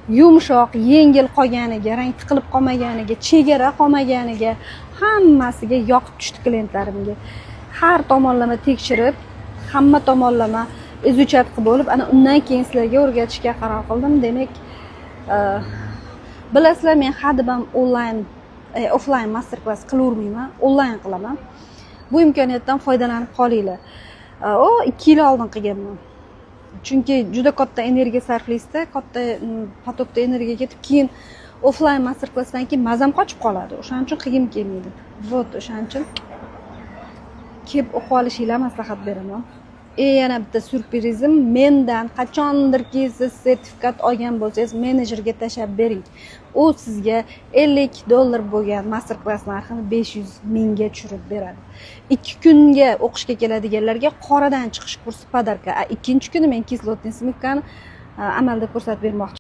Yumshoq, yengil qolganiga, rang tiqilib qolmaganiga, chegara qolmaganiga, hammasiga yoqib tushdi klientlarimga. Har tomonlama tekshirib, hamma tomonlama изучать qilib bo'lib, ana undan keyin sizlarga o'rgatishga qaror qildim. Demak, bilasizlar, men hadeb ham onlayn, offlayn master klass qilavermayman, onlayn qilaman. Bu imkoniyatdan foydalanib qolinglar. U 2 yil oldin qilganman, chunki juda katta energiya sarflaysizda, katta поток da energiya ketib, keyin offlayn master klassdan keyin mazam qochib qoladi. O'shaning uchun qilgim kelmaydi. Вот o'shaning uchun kelib o'qib olishinglar maslahat beraman. И yana bitta syurprizim: mendan qachondirki siz sertifikat olgan bo'lsangiz, menejerga tashlab bering, u sizga 50 dollar bo'lgan master klass narxini 500 mingga tushirib beradi. 2 kunga o'qishga keladiganlarga qoradan chiqish kursi подарка, а ikkinchi kuni men кислотный смывка ni amalda ko'rsatib bermoqchi.